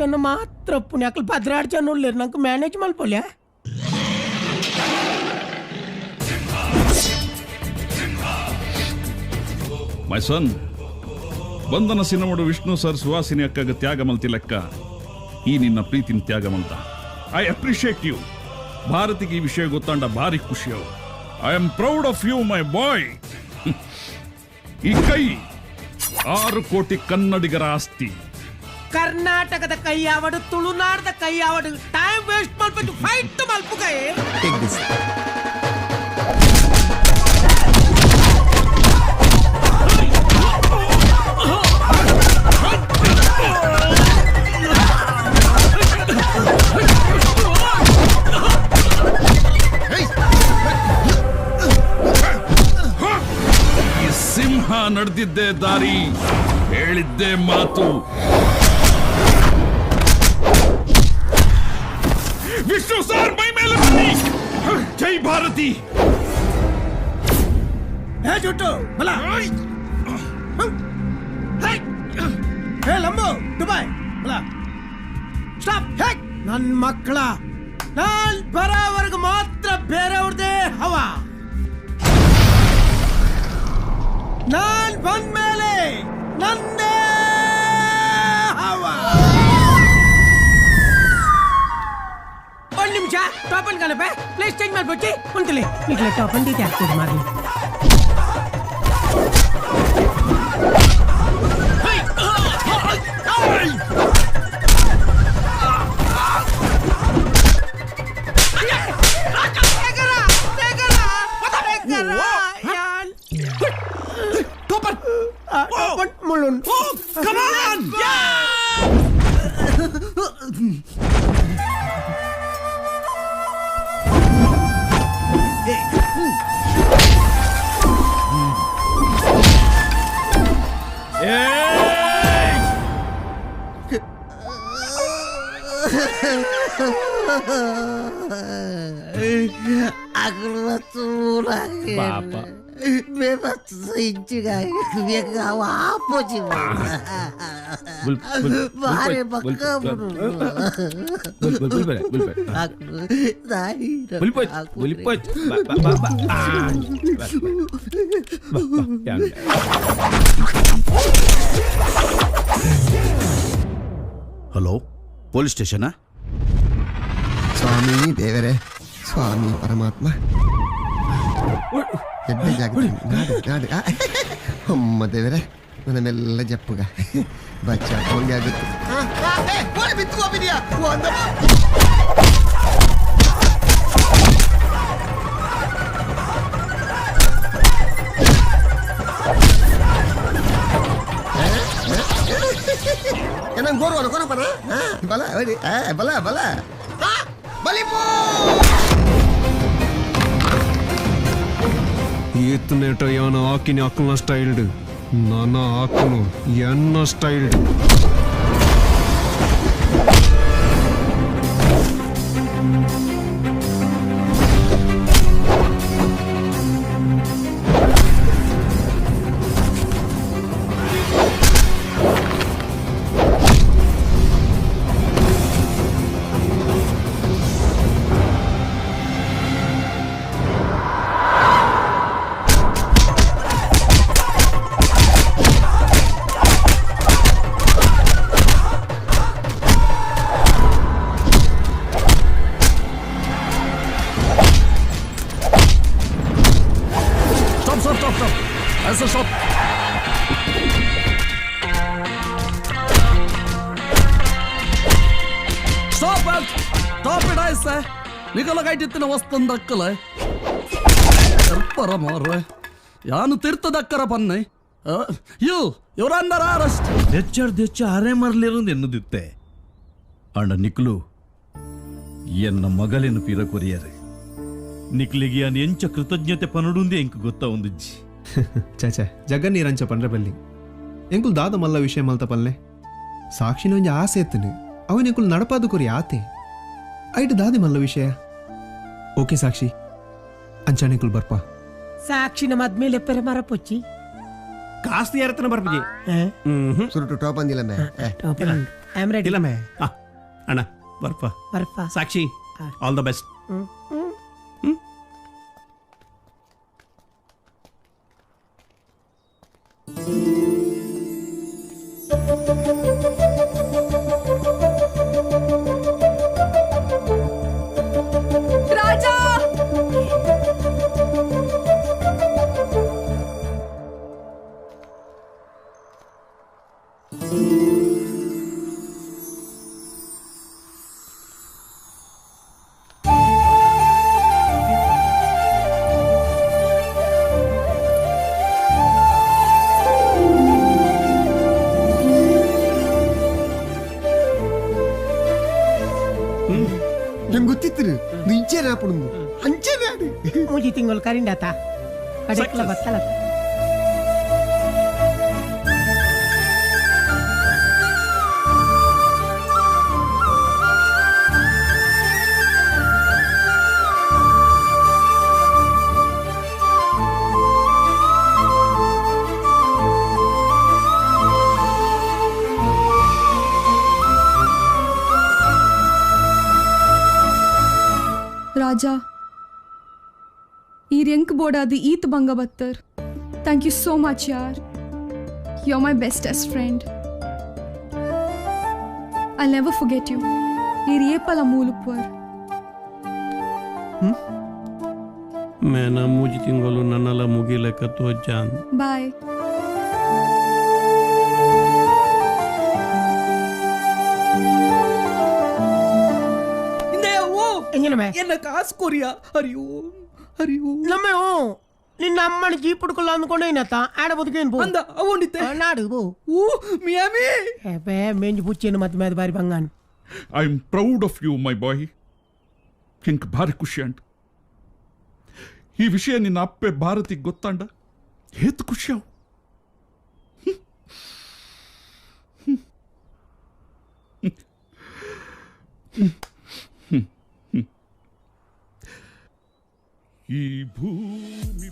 ಜನ ಮಾತ್ರ ಉಪ್ಪುನಿ. ಅಕ್ಲು 12 ಜನ ಉಲ್ಲೆರ್, ನಂಕ್ ಮ್ಯಾನೇಜ್ ಮಲ್ಪೊಲ್ಯಾ? ಮೈ ಸನ್, ಬಂಧನ ಸಿನಿಮಾಡು ವಿಷ್ಣು ಸರ್ ಸುಹಾಸಿನಿ ಅಕ್ಕಗ ತ್ಯಾಗ ಮಲ್ತಿ ಲೆಕ್ಕ ಈ ನಿನ್ನ ಪ್ರೀತಿನ ತ್ಯಾಗ ಮಲ್ತ. I appreciate you. ಭಾರತಿಗೆ ಈ ವಿಷಯ ಗೊತ್ತಾಂಡ ಭಾರಿ ಖುಷಿಯವು. I am proud of you my boy. ಈ ಕೈ 6 ಕೋಟಿ ಕನ್ನಡಿಗರ ಆಸ್ತಿ. ಕರ್ನಾಟಕದ ಕೈಯಾವಡು, ತುಳುನಾಡದ ಕೈಯಾವಡು, ಟೈಮ್ ವೇಸ್ಟ್ ಮಲ್ಪಟ್ಟು ಫೈಟ್ ಮಲ್ಪುಗೈ. Take this. ಈ ಸಿಂಹ ನಡೆದಿದ್ದೇ ದಾರಿ, ಹೇಳಿದ್ದೇ ಮಾತು. ವಿಷ್ಣು ಸರ್ ಮೈ ಮೇಲೆ ಬನ್ನಿ. ಜೈ ಭಾರತಿ. ಹೇ ಜುಟ್ಟು ಬಲ, ಹೇ ಲಂಬು ದುಬೈ ಬಲ, ಸ್ಟಾಪ್. ಹೇ ನನ್ ಮಕ್ಕಳ, ನಾನ್ ಬರೋವರೆಗೂ ಮಾತ್ರ ಬೇರೆಯವ್ರದೇ ಹವಾ. ನಾನ್ ಬಂದ್ಮೇಲೆ ನಂದೇ ಹವಾ. ಒಂದ್ ನಿಮಿಷ, ಟಾಪನ್ ಕಣಪೆ, ಪ್ಲೇಸ್ ಚೇಂಜ್ ಮಾಡ್ಬಿಟ್ಟು ಉಂಟಲಿ. ಈಗಲೇ ಟಾಪನ್ ದೀತಿ ಹಾಕ್ತದೆ ಮಾರ್ಲಿ. Come on! ಪಾಪ. ಹಲೋ, ಪೊಲೀಸ್ ಸ್ಟೇಷನಾ? ಸ್ವಾಮಿ ದೇವರೇ, ಸ್ವಾಮಿ ಪರಮಾತ್ಮ, ಎಡ್ಡೆ ಜಾಗ ನಾಡು ನಾಡು. ಅಮ್ಮ ದೇವರೇ, ನನ್ನ ಮೆಲ್ಲ ಜಪ್ಪುಗ ಬಚ್ಚ ಹೋಗಿ ಆಗುತ್ತೆ. ಬಿತ್ತು ಹೋಗಿದ್ಯಾ? ನಂಗೆ ಗೋರು ಕೊನಪನ ಬಲ ಬಲ ಬಲ ಬಲಿಪೋ. ಈತನೇಟ ಯಾನ ಆಕಿನ ಅಕ್ಕನ ಸ್ಟೈಲ್ಡ್, ನನ್ನ ಆಕನು ಎನ್ನ styled. Stop, stop, stop, stop. ಐಸೆ stop. Stop stop it ಐಸೆ. ನಿಗಲ ಕೈಟಿತ್ತಿನ ವಸ್ತುನ್ ದಕ್ಕಲೆ ಎರ್ಪರ ಮಾರ್ರೆ, ಯಾನು ತಿರ್ತ ದಕ್ಕರ ಪನ್ನೆ. You ಇವ್ರ ಅಂಡರ್ ಅರೆಸ್ಟ್. ದೆಚ್ಚಾಡ್ ದೆಚ್ಚ ಅರೆ ಮರ್ಲಿರೋದು ಎನ್ನುದಿತ್ತೆ ಅಂಡ ನಿಕ್ಲು ಎನ್ನ ಮಗಲೇನು ಪಿರ ಕೊರಿಯರೆ. ನಿಕ್ಲಿಗೆ ಯಾನ್ ಎಂಚ ಕೃತಜ್ಞತೆ ಪನಡುಂದೆ ಎಂಕ್ ಗೊತ್ತಾ ಒಂದುಜ್ಜಿ. ಛೇ, ಜಗನ್ ನೀರಂಚ ಪಂಡ್ರೆ ಬಲ್ಲಿ. ಎಂಕುಲ್ ದಾದ ಮಲ್ಲ ವಿಷಯ ಮಲ್ತ ಪಲ್ಲೆ? ಸಾಕ್ಷಿನ ಒಂಜಿ ಆಸೆ ಎತ್ತನು, ಅವನ್ ಎಂಕುಲ್ ನಡಪಾದು ಕೊರಿ ಆತೆ. ಐಟ್ ದಾದಿ ಮಲ್ಲ ವಿಷಯ? ಓಕೆ ಸಾಕ್ಷಿ, ಅಂಚಾನೆಂಕುಲ್ ಬರ್ಪ. ಸಾಕ್ಷಿನ ಮದ್ಮೇಲೆ ಪೆರೆ ಮರ ಪೊಚ್ಚಿ. ಕಾಸ್ತಿ ಯಾರತನ ಬರ್ಪುಜಿ. ಸುರುಟು ಟಾಪ್ ಅಂದಿಲ್ಲ ಮೇ. ಟಾಪನ್. I am ready. ಇಲ್ಲಮೆ ಅಣ್ಣ ಬರ್ಪ. ಬರ್ಪ. Sakshi, all the best. Raja! ನಂಗೆ ಗೊತ್ತಿತ್ತು ನಿಂಚೇನೆ ಆಪುಣು ಅಂಚೆನೆ ಆಡು. ಮೂಜಿ ತಿಂಗಳು ಕರಿಂಡಾತ ಕಡೆಕ್ಲ ಬತ್ತಲ. ರಾಜಾ, ಈ ರ್ಯಂಕ್ ಬೋರ್ಡಾದ ಈತ್ ಬಂಗ ಬತ್ತರ್. Thank you so much ಯಾರ್. You are my bestest friend. I never forget you. ಈ ಏಪಲ ಮೂಲುಪ್ವರ್. ಮೇನ ಮೂಜಿ ತಿಂಗಳು ನನ್ನಲ್ಲ ಮುಗಿಲಕ್ಕ ತೋಜಾನ್. ಬಾಯ್. ಎಂಜಿನ ಎನ್ನ ಕಾಸು ಕೊರಿಯಾ. ಹರಿ ಓಂ ಹರಿ ಓಂ. ನಮ್ಮ ನಿನ್ನ ಅಮ್ಮನ ಜೀಪ್ ಹುಡ್ಕೊಳ್ಳ ಅಂದ್ಕೊಂಡೇನತ್ತ ಆಡ ಬದುಕೇನು ಪೋ. ಅಂದ ಅವನಿತ್ತೆ. ನಾಡು ಪೋ. ಓ ಮಿಯಾಮಿ. ಏ ಮೇಂಜಿ ಪುಚ್ಚೇನು ಮತ್ತೆ ಮೇದ ಬಾರಿ ಬಂಗಾನ್. I am proud of you my boy. ಇಂಕ್ ಭಾರಿ ಖುಷಿ ಅಂಟ್ ಈ ವಿಷಯ ನಿನ್ನ ಅಪ್ಪೆ ಭಾರತಿಗೆ ಗೊತ್ತಾಂಡ ಹೇತ್ ಖುಷಿ ಅವು. ಈ ಭೂಮಿ.